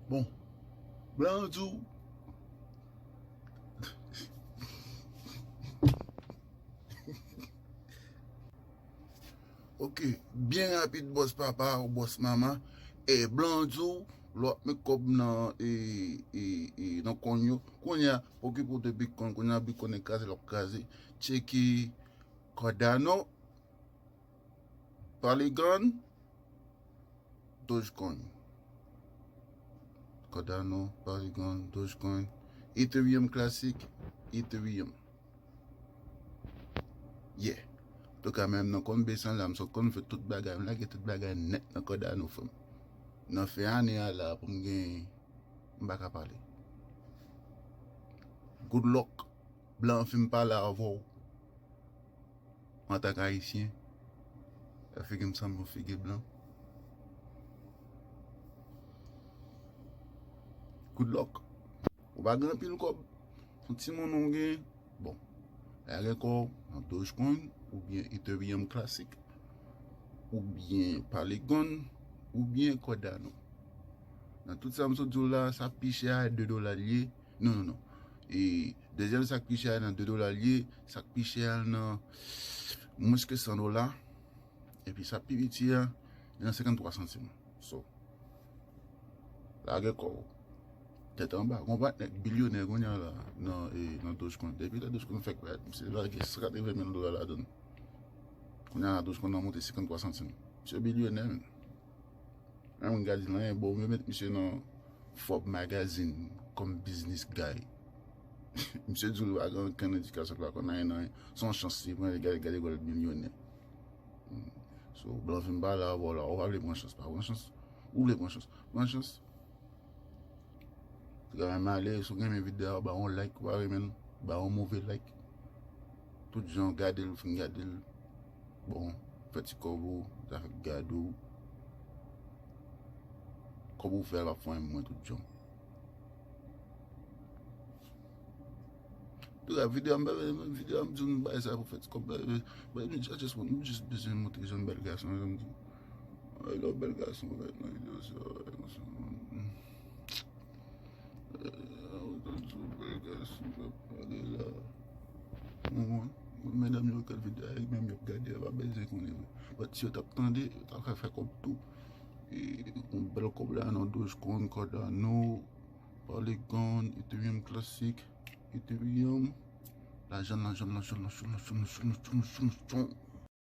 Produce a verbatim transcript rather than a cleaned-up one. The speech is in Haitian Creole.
Bon, blan an di w. Ok, byen rapid, bòs papa ou bòs mama. E blan an di w, lè w ap met kòb nan, e, e, e, nan kòn yo. Kounye a, okipe w de Bitcoin, kounye a Bitcoin kraze, l ap kraze. Tcheke Cardano, Polygon, Dogecoin. Cardano, Polygon, Dogecoin, Ethereum klasik, Ethereum. Yeah. Antouka, menm nan Coinbase an la, m sot konn fè tout bagay, m lage tout bagay nèt nan Cardano, frè m. Nan fen ane a la, pou m gen, m pa ka pale. Good luck. Blan an fin pale avè w. Antank Ayisyen, fè figi m sanble yon figi blan. Good luck. Ou pa gen anpil kòb. Yon ti monnen w gen. Bon. Lage kò w nan Dogecoin oubyen Ethereum klasik oubyen Polygon oubyen Cardano. Nan tout sa m sot di w la, sa pi chè a de dola l ye. Non, non, non. E dezyèm sa k pi chè a nan de dola l ye, sa k pi chè a nan mwens ke san dola. Epi sa pi piti a, li nan senkanntwa santim. So, lage kò w. Tèt anba. Gon patnè k bilyonè kounye a la nan, e, nan Dogecoin. Depi lè Dogecoin fèk parèt, misye lage san katreven mil dola ladan l. Kounye a la, Dogecoin nan monte senkanntwa santim. Misye bilyonè, menm. Menm gade l anyen bon, yo met misye nan Forbes Magazine kòm business guy. Misye di w li pa gen okenn edikasyon, li pa konn anyen nan anyen. Se yon chans li pran, li gade, gade gòl milyonè. Hmm. So, blan fin pale avè w la, ou pa vle pran chans, pa pran chans. Ou vle pran chans, pran chans. Travay m ale, si w renmen videyo a, ba yon like, ou pa renmen l, ba yon move like. Tout jan w gade l, ou fin gade l. Bon, fè ti kòb ou, zafè k gade w. Kòb ou fè a p ap fè anyen pou mwen tout jan. Tout la videyo a, m pa vle videyo a, m di nou bay sa pou fè ti kòb, m just, m just bezwen montre jan bèl gason, jan m di. Ay, lè w bèl gason, fè nan videyo sa, ay, konsa. Ou tande sou bèl gason k ap pale la. Ou konprann? Medam yo gad videyo a, menm yo ap gade, yo pa bezwen konnen vre. But si yo t ap tande, yo t ap ka fè kòb tou. E, yon bèl kòb la nan Dogecoin, Cardano, Polygon, Ethereum klasik, Ethereum. Lajan, lajan, lajan, lajan, lajan, lajan, lajan, lajan, lajan.